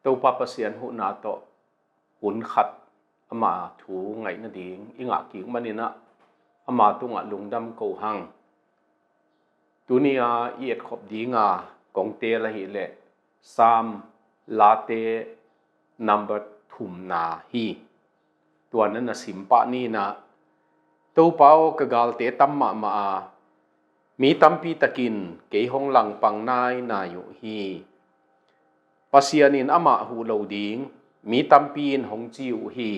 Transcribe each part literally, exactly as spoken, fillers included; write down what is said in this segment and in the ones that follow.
Topa Pasian huhna tawh hun khat ama thu ngaih nading i ngah kik manin ah ama tungah lungdam ko hang. Tuni-a i etkhop dinga kong teel ahih leh Psalm Late number thumna hi. Tua na na sim pah ni in ah, Topa aw, ka galte tam mahmah a, mi tampi takin kei hong langpang nainai uh hi. Pasian in amah huh lo ding mi tampi in hong ci uh hi.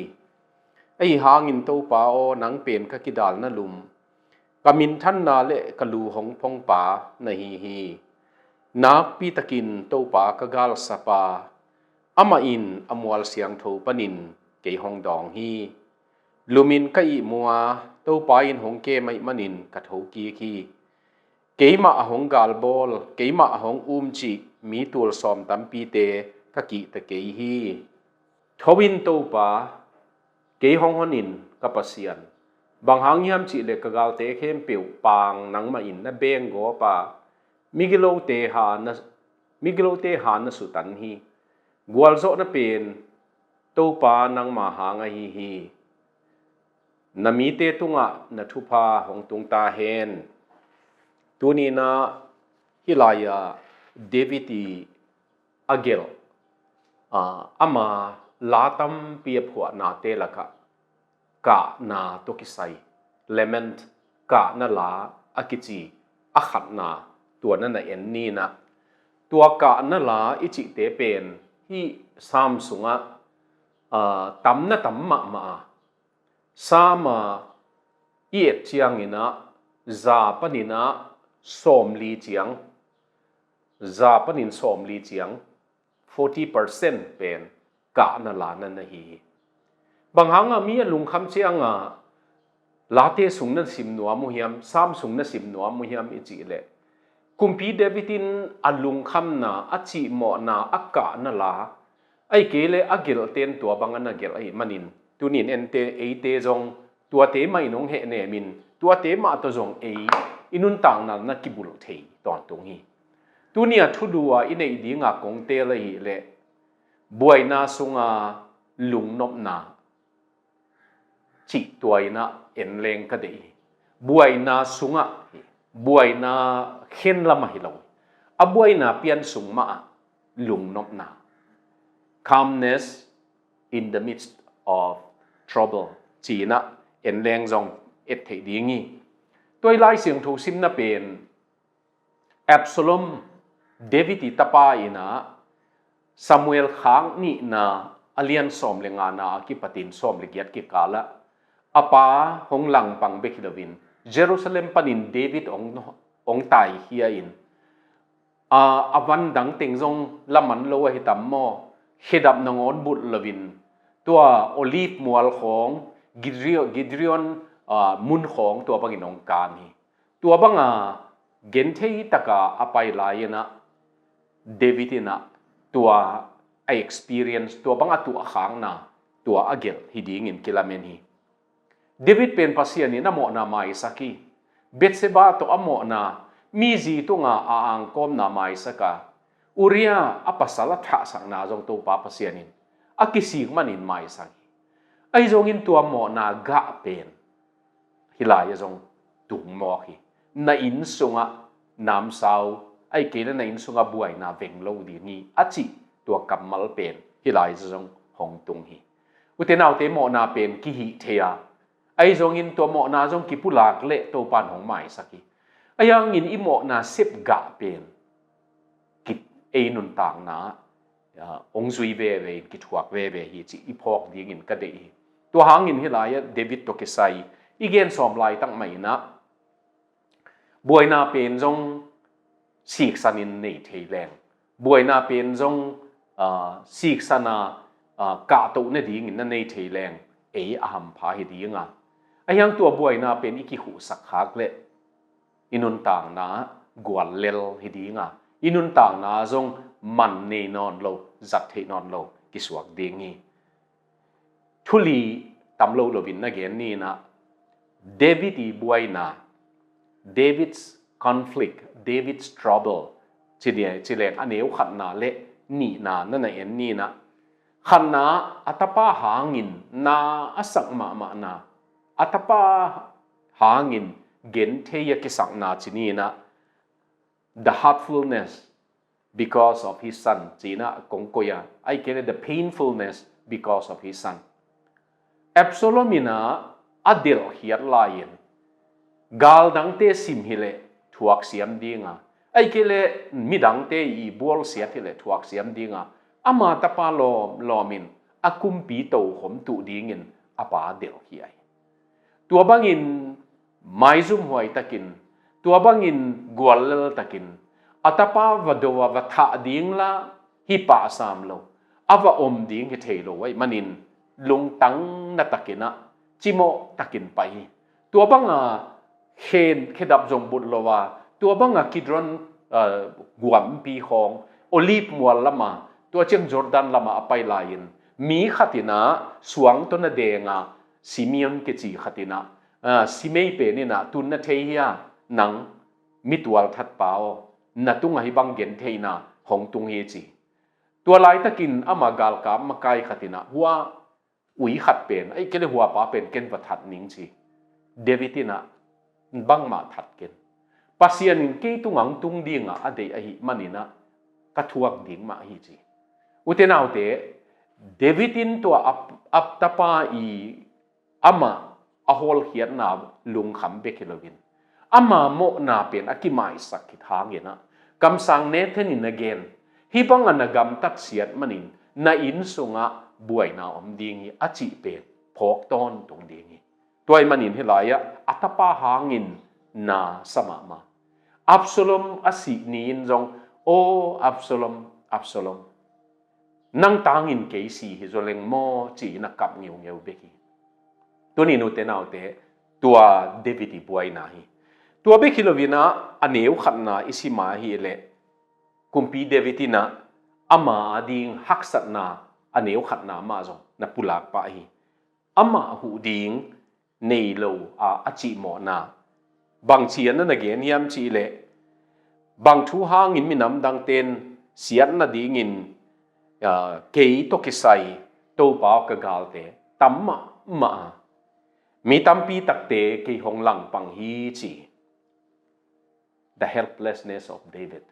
Ahi hangin Topa aw, nang pen ka kidalna lum, ka minthanna le ka lu hong phongpa na hi hi. Nakpi takin Topa ka galsap a, amah in a mual siangtho panin kei hong dawng hi. Lumin ka ihmu a, Topa in hong kem ahih manin ka thokik hi. Keimah a hong galbawl, keimah a hong umcih mi tulsawm tampite ka kihta kei hi. Tho in Topa, kei hong hon in, ka Pasian. Bang hang hiam cih leh ka galte khempeuh pang nangmah in na beng gawp a, migilote ha na, migilote ha na sutan hi. Gualzawhna pen Topa nangma hang ahi hi. Na mite tungah na thupha hong tung ta hen. Tuni in ah hih lai-ah David i a gelh, aa, ama la tampi a phuahnate lakah kahna tawh kisai, lament, kahna la a kici a khatna, tua na na en ni in ah, tua kahna la i cihte pen hih Psalm sungah, aa, tam na tam mahmah a, Psalm a i et ciangin ah za panin ah sawmli ciang, za panin sawmli ciang, forty percent pen kahna la na na hi hi. Bang hanga mi a lungkham cianga late sung na sim nuam uh hiam, Psalm sung na sim nuam uh hiam i cih leh, Kumpi David in a lungkhamna, a cihmawhna, a kahna la, ahih kei leh a gelhte in tua bang a na gelh ahih manin, tuni in ente, eite zong tuate mah in hong hehnem in, tuate mah tawh zong ei i nuntakna na kibulh thei tawntung hi. Tuni a thulu a i neih dinga kong teel ahih leh, buaina sunga lungnopna cih tua in ah en leng ka deih hi. Buaina sungah, buaina khen lam ahi lo, a buaina pian sung mah ah lungnopna, calmness in the midst of trouble, ci-in ah en leng zong et theih ding hi. Tua i Lai Siangtho simna pen Absalom, David i tapa in ah Samuel khak nihna a lian sawm le ngana a kipatin sawm le giat kikalah a pa hong langpang bek hi loin Jerusalem panin David hong, hong taikhia in, a, a van dang teng zong laman lo ahi tam maw, khedap nangawn bulh loin tua Olive mual khawng, Gideon, Gideon, a, mun khawng tua bangin hong kan hi. Tua banga genthei taka a pai lai-in ah David in ah tua a experience, tua banga tuahkhakna, tua a gelh hi dingin kilamen hi. David pen Pasian in a mawhna maisak hi. Bathsheba tawh a mawhna, mi zi tunga a angkawmna maisak a, Uriah a pasal a thahsakna zong Topa Pasian in a kisik manin maisak hi. Ahi zongin tua mawhna gah pen hih lai-ah zong tung mawk hi. Na inn sungah namsau, ahih kei leh na inn sungah buaina veng lo ding hi, a cih tua kammal pen hih lai-ah zong hong tung hi. Ute naute, mawhna pen kihih thei a, ahi zongin tua mawhna zong kipulak leh Topa in hong maisak hi. Ahi hangin i mawhna sep gah pen ki, ei nuntakna, a, hong zui veve in kithuak veve hi cih i phawk dingin ka deih hi. Tua hangin hih lai-ah David tawh kisai i gen sawm laitak mah in ah, buaina pen zong siksanin nei thei leng, buaina pen zong, a, siksana, a, kahtoh nadingin na nei thei leng, ei a hampha hi dinga, ahi hang tua buaina pen i kikhuhsak khak leh i nuntakna guallel hi dinga, i nuntakna zong man nei nawn lo, zat theih nawn lo kisuak ding hi. Thu li tam lo loin na gen ni in ah, David i buaina, David's conflict, David's trouble, ci dia, ci leng a neu khatna le nihna na na en ni in ah, khatna, a tapa hangin na a sak mahmahna, a tapa hangin genthei a kisakna ci ni in ah, the hurtfulness because of his son, ci-in ah kong koih a, ahih kei leh the painfulness because of his son. Absalom in ah a delhkhiat lai-in, galdangte sim hileh thuaksiam ding a, ahih kei leh midangte i bualsiat hileh thuaksiam ding a, ama tapa lawmlawm in a kumpi tokhom tuh dingin a pa delhkhia hi. Tua bangin maizumhuai takin, tua bangin guallel takin, a tapa va do a, va thah ding la hi pah sam lo, a va om ding hi thei lo ahih manin lungtang na takin ah cimawh takin pai hi. Tua banga khen khedap zong but lo a, tua banga Kidron, ah, guampi khawng, Olive mual lama, tua ciang Jordan lama a pai lai-in, mi khat in ah suang tawh na deng a, Simeon kici khat in ah, ah, Simei pen in ah, "Tun na thei hia, nang mitual thatpa aw, na tungah hih bang gentheihna hong tung hi," ci. Tua laitakin ama galkap makai khat in ah, "Hua ui khat pen, ahih kei leh hua pa pen ken va that ning," ci. David in ah, "Bangmah that ken. Pasian in kei tungah hong tung dingah a deih ahih manin ah ka thuak ding mah hi," ci. Ute naute, David in tua a, a tapa i amah a hawlkhiatna lungkham bek hi loin, ama mawhna pen a kimaisak khit hangin ah, kamsang Nathan in a gen, "Hih bangah na gamtat siat manin na inn sungah buaina om ding hi," a cih pen phawk tawntung ding hi. Tua ahih manin hih lai-ah a tapa hangin na sa mahmah. Absalom a sih ni-in zong, "Aw Absalom, Absalom, nang tangin kei si hi zaw leng maw?" ci-in a kap ngeungeu bek hi. Tuni-in ute naute, tua David i buaina hi. Tua bek hi loin ah, a neu khatna i sim a hih leh, Kumpi David in ah ama ading haksatna a neu khatna mah zong na pulak pah hi. Amah huh ding nei lo a, a cihmawhna bangci a na na gen hiam cih leh, "Bang thu hangin minam dangte'n siat nadingin, ah, kei tawh kisai Topa aw ka galte tam mahmah a, mi tampi takte kei hong langpang hi," ci. The helplessness of David.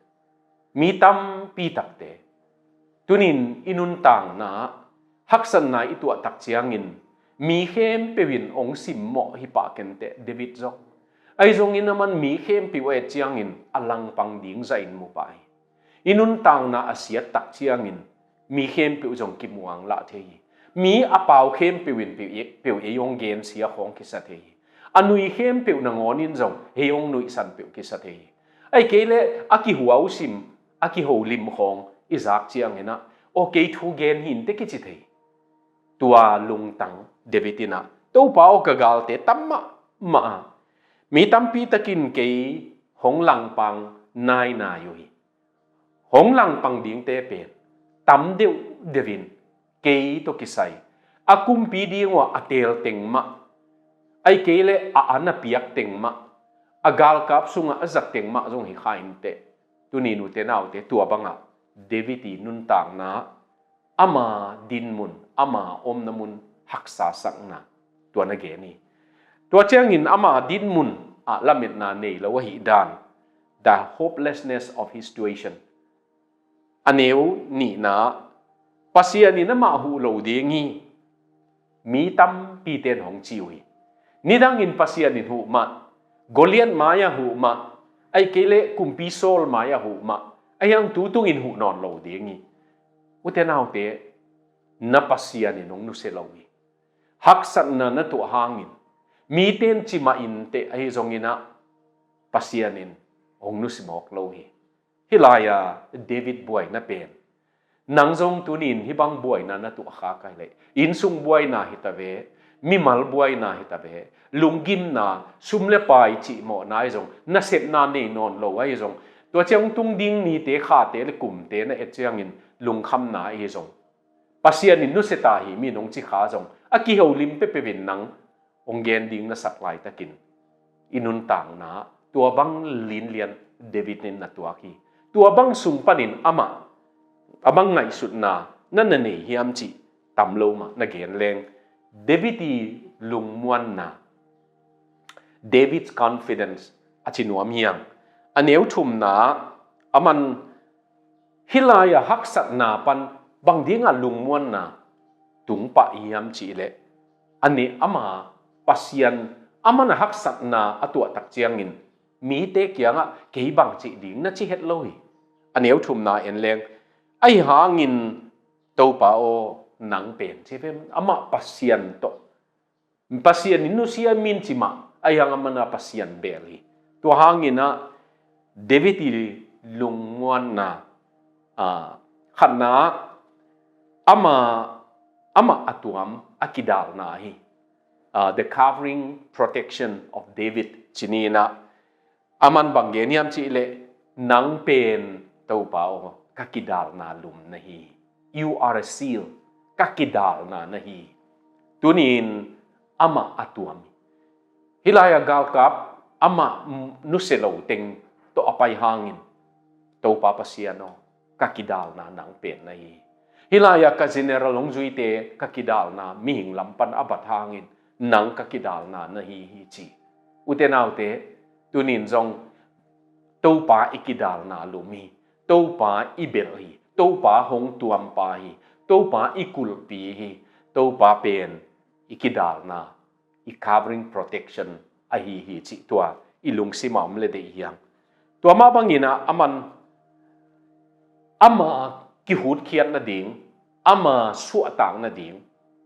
Mi tampi takte, tunin i nuntakna haksatna i tuah tak ciangin, mi khempeuh in hong simmawh hi pah kenteh, David zong. Ahi zongin aman mi khempeuh a et ciangin a langpang ding zahin mu pah hi. I nuntakna a siat tak ciangin mi khempeuh zong kimuang lah thei hi. Mi a pau khempeuh in peuh, peuh ei hong gensia khawng kisa thei hi. A nui khempeuh nangawn in zong ei hong nuihsan peuh kisa thei hi. Ahih kei leh a kihuausim, a kiholim khawng i zak ciangin ah, "Aw, kei thu gen hi inteh," kici thei. Tua lungtang David in ah, "Topa aw ka galte tam mahmah a, mi tampi takin kei hong langpang nainai uh hi. Hong langpang dingte pen tam deuhdeuh in, kei tawh kisai a kumpi ding uh a teel teng mah, ahih kei leh a an a piak teng mah, a galkap sungah a zat teng mah zong hi kha inteh." Tuni-in ute naute, tua bangah David i nuntakna, ama dinmun, ama omna mun haksasakna, tua na gen hi. Tua ciangin ama dinmun ah lametna nei lo ahih dan, the hopelessness of his situation. A neu nihna, Pasian in amah huh lo ding hi, mi tampite'n hong ci uh hi. Nidangin Pasian in huh mah, Goliath mai-ah huh mah, ahih kei leh kumpi Saul mai-ah huh mah, ahi hang tu tungin huh nawn lo ding hi. Ute naute, na Pasian in hong nusia lo hi. Haksatna na tuah hangin, mite'n ci mah inteh ahi zongin ah, Pasian in hong nusia mawk lo hi. Hih lai-a David buaina pen, nang zong tunin hih bang buaina na tuah khak ahih leh, innsung buaina hi ta ve, mimal buaina hi ta ve, lunggimna, sum le pai cihmawhna ahi zong, nasepna nei nawn lo ahi zong, tua ciang tung ding nite, khate le kumte na et ciangin lungkhamna ahi zong, Pasian in nusia ta hi, mi'n hong ci kha zong, a kiholim peuhpeuh in nang hong gen ding na sak laitakin, i nuntakna tua bang linlian David in na tuak hi. Tua bang sung panin amah a bang ngaihsutna na na nei hiam cih tam lo mah na gen leng, David i lungmuanna, David's confidence a ci nuam hiang. A neu thumna, aman hih lai-a haksatna pan bang dinga lungmuanna tung pah hiam cih leh, a nih ama Pasian, aman a haksatna a tuah tak ciangin mite kiangah kei bang cih ding na ci het lo hi. A neu thumna en leng, ahi hangin Topa aw, nang pen ci vem, amah Pasian tawh, Pasian in nusia min ci mah, ahi hang aman a Pasian bel hi. Tua hangin ah David i lungmuanna, ah, khatna, ama, amah a tuam a kidalna hi. Ah, the covering protection of David ci ni in ah, aman bang gen hiam cih leh, nang pen Topa aw, ka kidalna lum na hi. You are a shield. Ka kidalna na hi. Tuni-in amah a tuam hi. Hih lai-a galkap amah nusia lo teng tawh a pai hangin, Topa Pasian aw, ka kidalna nang pen na hi. Hih lai-a ka general hong zuite ka kidalna mihing lam pan a bat hangin, nang ka kidalna na hi hi ci. Ute naute, tuni-in zong Topa i kidalna lum hi. Topa i belh hi. Topa hong tuampa hi. Topa i kulhpi hi. Topa pen i kidalna, i covering protection ahi hi cih tua i lungsim a om le deih hiang. Tua mah bangin ah aman ama kihutkhiat nading, ama suahtak nading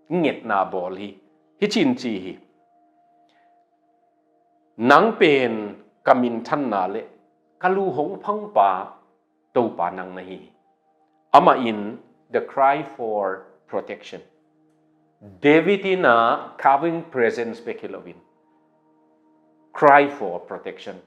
ngetna bawl hi. Hih ci-in ci hi. Nang pen ka minthanna le ka lu hong phongpa Topa nang na hi hi. Amah in the cry for protection. David in a covering presence bek hi loin, cry for protection.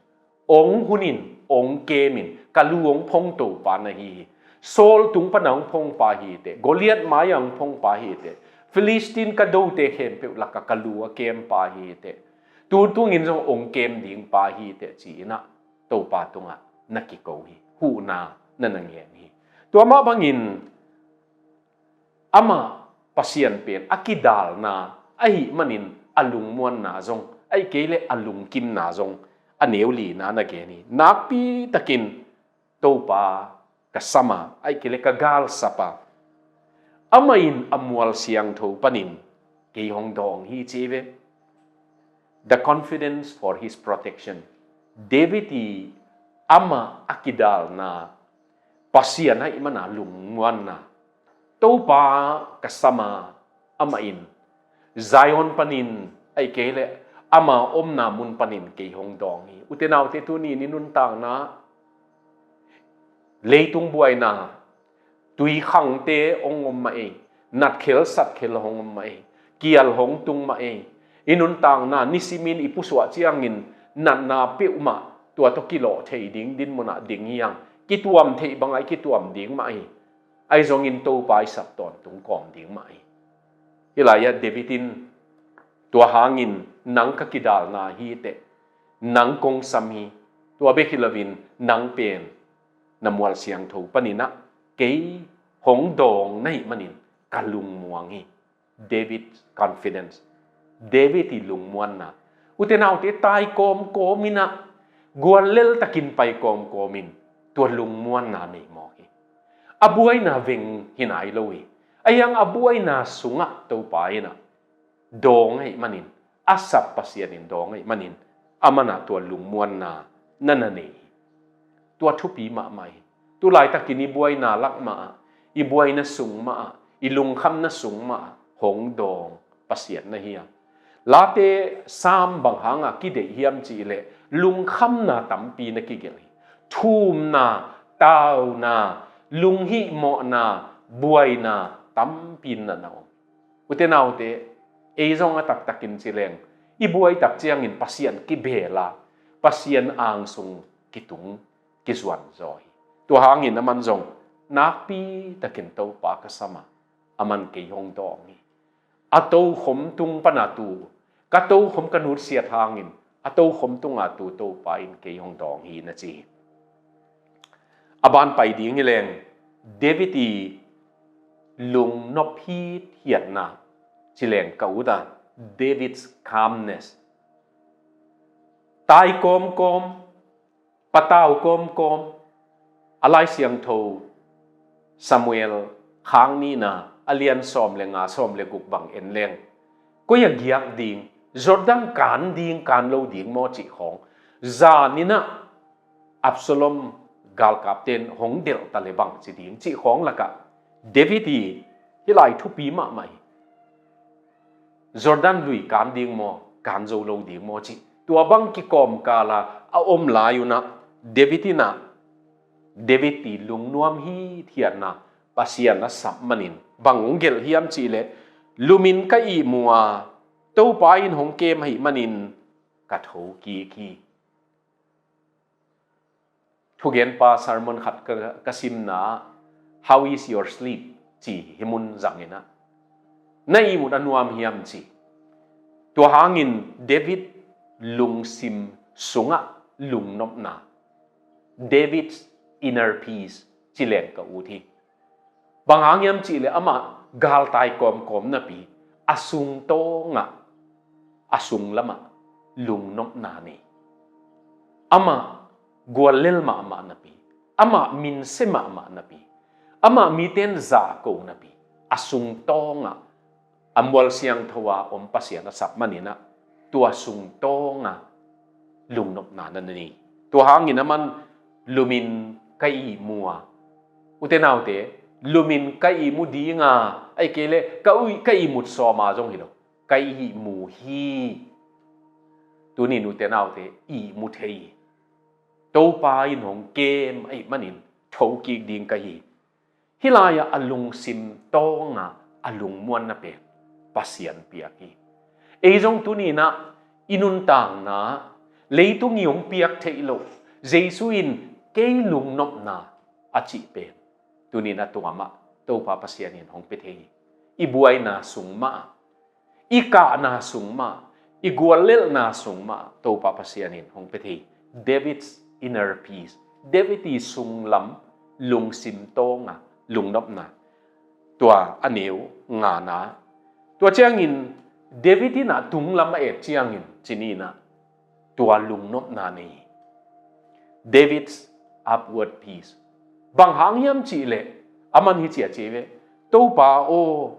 Ong hun in, ong kem in, ka lu ong phong Topa na hi hi. Saul tung pana ong phong pa hi teh, Goliath mai-a ong phong pa hi teh, Philistine ka dote khempeuh lakah ka lu a kem pa hi teh, tu tungin zong ong kem ding pa hi teh ci-in ah Topa tungah na kiko hi. Huhna na na ngen hi. Tua mah bangin amah Pasian pen a kidalna ahih manin a lungmuanna zong, ahih kei leh a lungkimna zong, a neu lina na gen hi. Nakpi takin Topa ka sam a, ahih kei leh ka galsap a, amah in a mual siangtho panin kei hong dawng hi ci ve. The confidence for his protection. David i amah a kidalna, Pasian ahih mana lungmuanna, Topa ka sam a, amah in Zion panin, ahih kei leh ama omna mun panin kei hong dawng hi. Ute naute, tuni-in i nuntakna, leitung buaina, tui khangte hong om mah ei, natkhel satkhel hong om mah ei, kial hong tung mah ei. I nuntakna nisimin i pusuah ciangin natna peuhmah tua tawh kilawh thei ding dinmunah ding hiang, kituam theih bangah i kituam ding mah ei. Ahi zongin Topa i sap tawntung kawm ding mah ei. Hih lai-ah David in, tua hangin nang ka kidalna hi teh, nang kong sam hi. Tua bek hi loin nang pen na mual siangtho panin ah kei hong dawng na hih manin ka lungmuang hi. David confidence, David i lungmuanna. Ute naute, tai kawmkawm in ah, guallel takin pai kawmkawm in tua lungmuanna nei mawk hi. A buaina veng hi nai lo hi. Ahi hang a buaina sungah Topa in ah dawng ahih manin, a sap Pasian in dawng ahih manin, aman ah tua lungmuanna na na nei hi. Tua thupi mahmah hi. Tu laitakin i buaina lak mah ah, i buaina sung mah ah, i lungkhamna sung mah ah hong dawng Pasian na hi a. Late Sam bang hanga kideih hiam cih leh lungkhamna tampi na kigelh hi. Thumna, tauna, lunghihmawhna, buaina tampi na na om. Ute naute, ei zong a taktakin ci leng, i buai tak ciangin Pasian kibel a, Pasian angsung kitung, kizuan zaw hi. Tua hangin aman zong, nakpi takin Topa ka sam a, aman kei hong dawng hi. A tokhom tung pana tu, ka tokhom ka nutsiat hangin, a tokhom tunga tu Topa in kei hong dawng hi, na ci hi. A ban pai ding hi leng, David i lungnop hithiatna ci leng ka ut a, David's calmness. Tai kawmkawm, patau kawmkawm, a Lai Siangtho Samuel khang nihna a lian sawm le nga, sawm le guk bang en leng, koi a giak ding, Jordan kan ding kan lo ding maw cih khawng, zaninah Absalom galkapten hong delh ta le bang ci ding cih khawng lakah David i hih lai thupi mahmah hi. Jordan lui kan ding maw, kan zo lo ding maw cih, tua bang kikomkala a om lai unah David inah, David i lungnuam hithiatna Pasian a sap manin bang hong gelh hiam cihleh, lumin ka ihmu a, Topa in hong kem ahih manin ka thokik hi. Thugenpa sermon khat ka, ka simna, "How is your sleep?" ci hi mun zanginah, "Na ihmut a nuam hiam?" ci. Tua hangin David lungsim sungah lungnopna, David's inner peace ci leng ka ut hi. Bang hang hiam cihleh amah galtai kawmkawm napi, a sungtawngah, a sunglamah lungnopna nei. Amah guallel mahmah napi, amah minse mahmah napi, amah miten zahko napi, a sungtawngah a mual siangtho a om Pasian a sap maninah tua sungtawnga lungnopna na nei. Tua hangin aman lumin ka ihmu a, ute naute, lumin ka ihmu dinga, ahih kei leh ka ui, ka ihmut sawma zong hi lo, ka ihmu hi. Tunin ute naute, ihmu thei hi. Topa in hong kem ahih manin thokik ding ka hi. Hih lai-ah a lungsim tawnga a lungmuanna pen Pasian piak hi. Ei zong tuninah i nuntakna, leitung i hong piak theih loh, Jesu in kei lungnopna a cih pen tuninah tua mah Topa Pasian in hong pia thei hi. I buaina sung mah, i kahna sung mah, i guallelhna sung mah Topa Pasian in hong pia thei. David's inner peace, David i sunglam lungsim tawnga lungnopna, tua a neu ngana. Tua ciangin David inah tunglam a et ciangin cininah tua lungnopna nei hi. David's upward peace. Bang hang hiam cihleh, aman hi cia ci ve, Topa aw,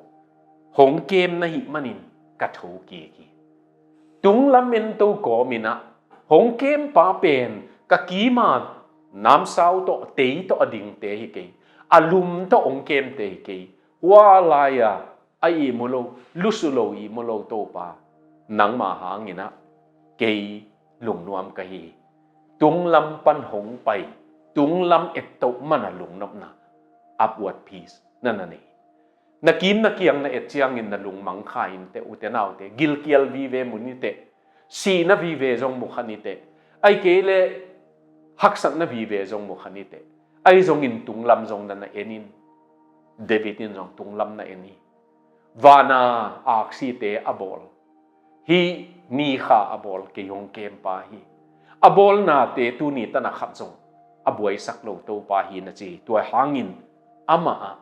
hong kem na hih manin ka thokik hi. Tunglam en to kawminah hong kempa pen ka kima namsau tawh tei tawh a dingte hi kei, a lum tawh hong kemte hi kei. Hua lai-a a ihmu lo, lusu lo, ihmu lo Topa, nangma hanginah kei lungnuam ka hi. Tunglam pan hong pai, tunglam et toh mana lungnopna, upward peace na na nei. Na kim na kiang na et ciangin na lungmang kha inteh, ute naute, gilkial vive mu niteh, sihna vive zong mu kha niteh, ahih kei leh haksatna vive zong mu kha niteh, ahi zongin tunglam zong na na en in. David in zong tunglam na en hi. Vana aksite a bawl, hih ni kha a bawl kei hong kempa hi. A bawlnate tuni tana khat zong a buaisak lo Topa hi na ci hi. Tua hangin amah ah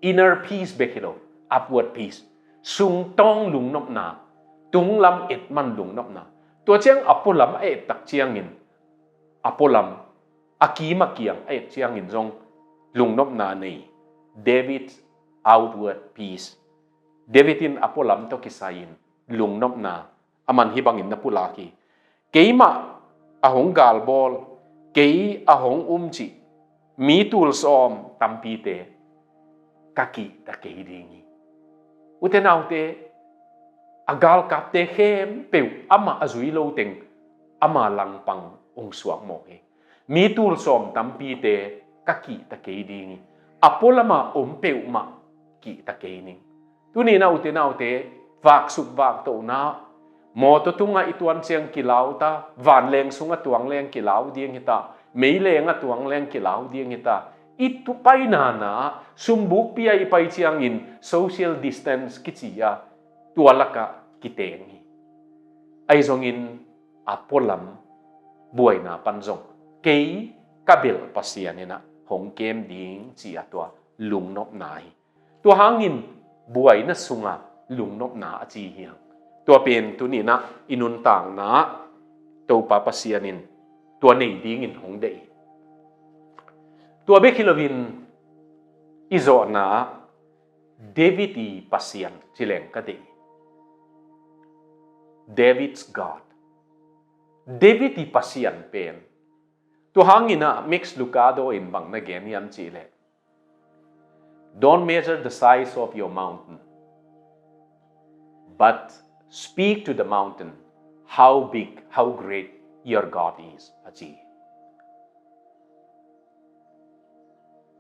inner peace bek hi lo, upward peace, sungtawng lungnopna, tunglam et man lungnopna. Tua ciang a pualam a et tak ciangin, a pualam, a kim a kiang a et ciangin zong lungnopna nei. David's outward peace. David in a pualam tawh kisai-in lungnopna aman hih bangin na pulak hi. Keimah a hong galbawl, kei a hong um cih mi tul sawm tampite ka kihta kei ding hi. Ute naute, a galkapte khempeuh amah a zui lo teng ama langpang hong suak mawk hi. Mi tul sawm tampite ka kihta kei ding hi. A pualama om peuhmah kihta kei ning. Tuninah ute naute, vaksuk vaktohna, mawtaw tungah i tuan ciang kilau ta, vanleng sungah tuangleng kilau ding hi ta, meilengah tuangleng kilau ding hi ta. I tu painana sumbukpi-a i pai ciangin social distance kici-a tua lakah kiteng hi. Ahi zongin a pualam buaina pan zong kei ka belh Pasian inah hong kem ding ci-a tua lungnopna hi. Tua hangin buaina sunga lungnopna a ci hi hang. Tua pen tuni-in ah i nuntakna ah Topa Pasian in tua nei dingin hong deih hi. Tua bek hi loin i zawhna ah David i Pasian ci leng ka deih hi. David's God. David i Pasian pen. Tua hangin ah Max Lucado in bang na gen hiam cih leh, "Don't measure the size of your mountain, but speak to the mountain how big, how great your God is," a ci.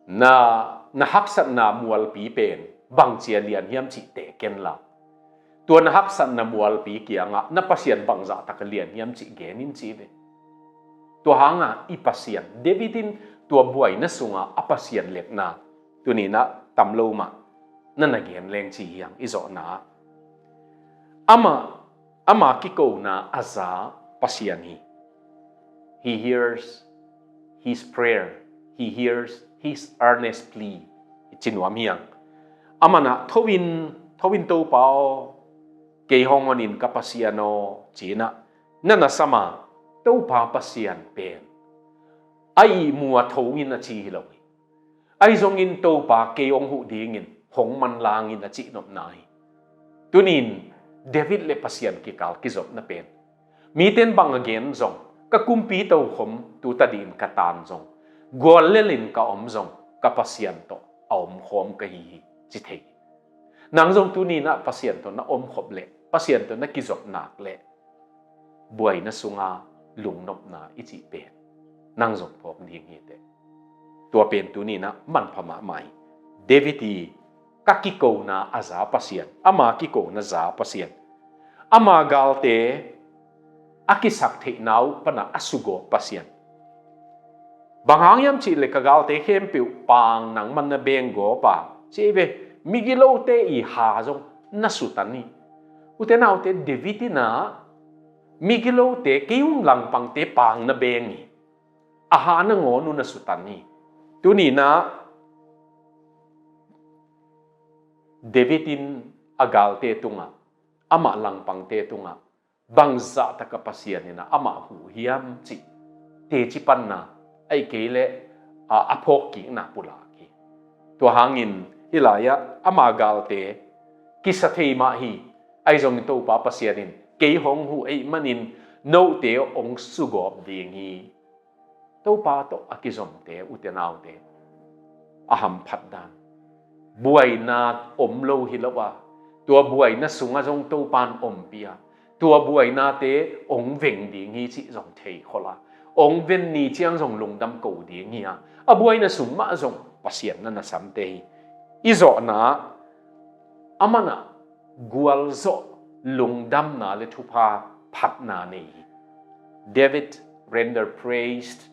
Na, na haksatna mualpi pen bangci a lian hiam cih teh ken la, tua na haksatna mualpi kiangah na Pasian bangzah tak a lian hiam cih gen in ci ve. Tua hanga i Pasian, David in tua buaina sunga a Pasian lekna tuni-in ah tam lo mah na na gen leng ci hi hang i zawhna ah. Amah, ama kikona a za Pasian hi. He hears his prayer. He hears his earnest plea. I ci nuam hi hang. Amah in ah, "Tho in, tho in Topa aw, kei hong hon in ka Pasian aw," ci-in ah na na sam a, Topa Pasian pen a ihmu a tho in a ci hi lo hi. Ahi zongin, "Topa, kei hong huh dingin hong manlang in," a cihnopna hi. Tuni-in David le Pasian kikal kizopna pen, mite in bang a gen zong, ka kumpi tokhom tu tadih in ka tan zong, guallel in ka om zong, ka Pasian tawh a omkhawm ka hi hi, ci thei hi. Nang zong tuni-in ah Pasian tawh na omkhop leh, Pasian tawh na kizop nak leh, buaina sunga lungnopna i cih pen nang zong phawk ding hi teh. Tua pen tuni-in ah manpha mahmah hi. David i, ka kikona a za Pasian, ama kikona za Pasian, ama galte a kisaktheihna uh pana a sugawp Pasian. Bang hang hiam cih leh, "Ka galte khempeuh pang nangman na beng gawp a," ci ve. Migilote i ha zong na sutan hi. Ute naute, David in ah migilote, kei hong langpangte pang na beng hi. A ha nangawn uh na sutan hi. Tuni-in ah David in a galte tungah, amah langpangte tungah bangzah taka Pasian in ah amah huh hiam cih teci panna, ahih kei leh a, a phawkkikna pulak hi. Tua hangin hih lai-ah ama galte kisa thei mah hi. Ahi zongin Topa Pasian in kei hong huh ahih manin note hong sugawp ding hi. Topa tawh a kizomte, ute naute, a hamphat dan, buaina om lo hi lo a, tua buaina sungah zong Topa in ompih a, tua buainate hong veng ding hi cih zong theikhol a, hong ven ni ciang zong lungdam ko ding hi a, a buaina sung mah zong Pasian na na samte hi. I zawhna, amah in ah gualzawh lungdamna le thupha phatna nei hi. David render praise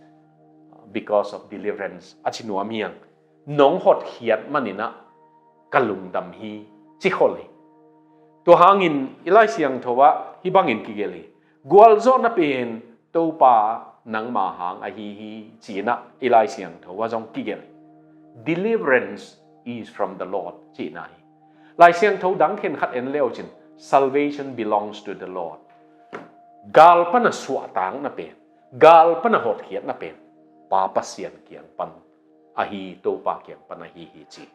because of deliverance, a ci nuam hi hang. Nong hotkhiat manin ah ka lungdam hi, ci khol hi. Tua hangin i Lai Siangtho ah hih bangin kigelh hi. Gualzawhna pen Topa nangma hang ahi hi, ci-in ah i Lai Siangtho ah zong kigelh hi. Deliverance is from the Lord, cihna hi. Lai Siangtho dang khenkhat en le uh cin, "Salvation belongs to the Lord." Gal pana suahtakna pen, gal pana hotkhiatna pen Pa Pasian kiang pan ahi, Topa kiang pan ahi hi, ci.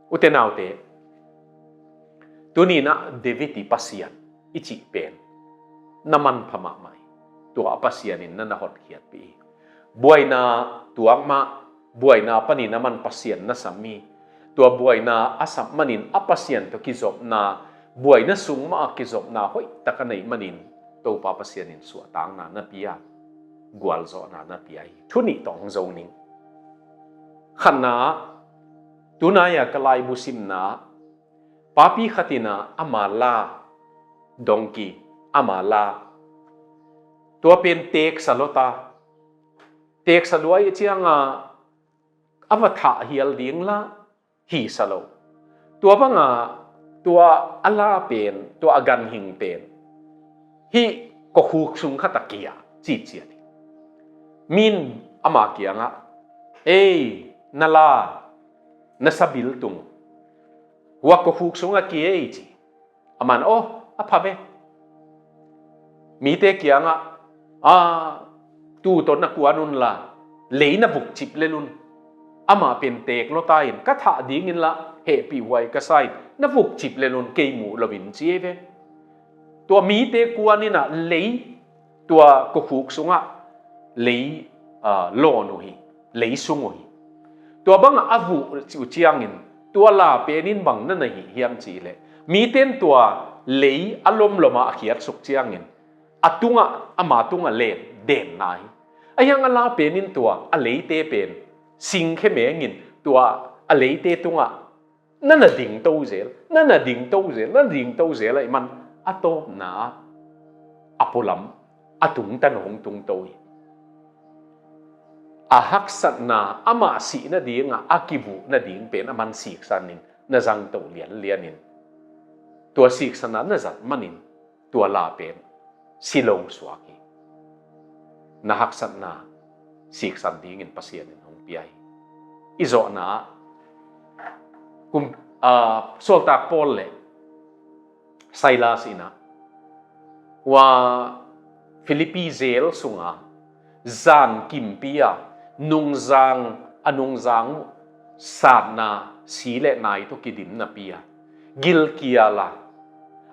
Ute naute, tuni-in ah David i Pasian i cih pen na manpha mahmah hi. Tua a Pasian in na na hotkhiatpih hi. Buaina tuak mah, buaina panin a man Pasian na sam hi. Tua buaina a sap manin a Pasian tawh kizopna, buaina sung mah a kizopna hoihtak a neih manin Topa Pasian in suahtakna na pia, gualzawhna na pia hi. Thu nih tawh hong zo ning. Khatna, tunai-a ka laibu simna, papi khat in ah ama la, donkey, ama la, tua pen teeksa lua ta, teeksa lua ahih ciangin a va thah hial ding la, hisa lo. Tua banga tua a la pen, tua a ganhing pen hih kokhuk sung khat ah kia citciat hi. Min ama kiangah, "Ei, na la, na sabil tung uh. Huak kawkhuk sungah ki ei ci. Aman, aw, a pha ve. Mite kiangah, a, tu tawh na kuan unla, lei na vukcip lel un. Amah pen teek lawta in, ka thah dingin lah hehpihhuai ka sa in, na vukcip lel un, kei muh loin ci ei ve. Tua mite kuan in ah lei, tua kawkhuk sungah lei, a, lawn uh hi, lei sung uh hi. Tua bangah a vuh uh ciangin, tua la pen in bang na na hih hiam cihleh, mite in tua lei a lomlomah a khiatsuk ciangin, a tungah, ama tungah len denna hi. Ahi hang a la pen in tua a leite pen singkhe mengin, tua a leite tungah na na dingto zel, na na dingto zel, na dingto zel ahih man a tawpna ah a pualam a tungtan hong tungto hi. A haksatna, amah sih nadingah a kivuh nading pen aman siksan in na zangto lianlian in, tua siksana na zat manin tua la pen si lo suak hi. Na haksatna siksan dingin Pasian in hong pia hi. I zawhna ah kum, a, sawltak Paul le Silas in ah, hua Philippi jail sunga zan kimpi a, nungzang, a nungzang uh satna, si le nai tawh kidimnapi a, gilkial a,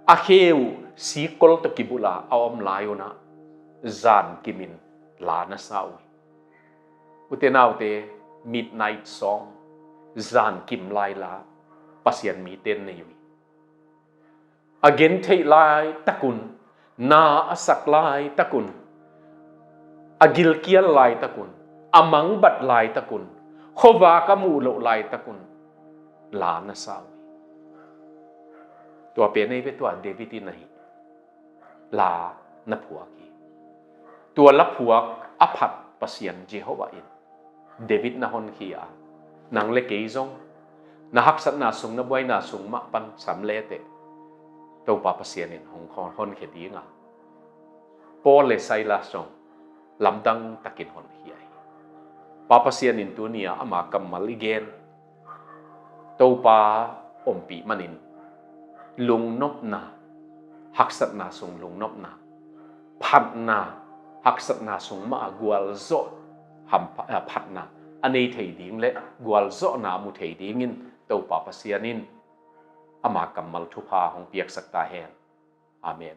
a khe uh sikkol tawh kibulh a a om lai un ah zan kimin la na sa uh hi. Ute naute, midnight song, zan kim lai la Pasian mite in nei uh hi. A gentheih laitak un, na a sak laitak un, a gilkial laitak un, a mangbat laitak un, khuavak a muh loh laitak un la na sa uh hi. Tua pen ei ve, tua David in ahi la na phuak hi. Tua la phuak a phat Pasian Jehovah in David na honkhia a, nang le kei zong na haksatna sung, na buaina sung mah pan sam leteh Topa Pasian in hong hon, honkhia ding a, Paul le Silas zong lamdang takin honkhia hi. Pa Pasian in tuni a ama kammal i gen, Topa ompih manin lungnopna, haksatna sung lungnopna, phatna, haksatna sung mah a gualzawh hampha-, a, phatna a nei thei ding le gualzawhna a mu thei dingin Topa Pasian in ama kammal thupha hong piaksak ta hen. Amen.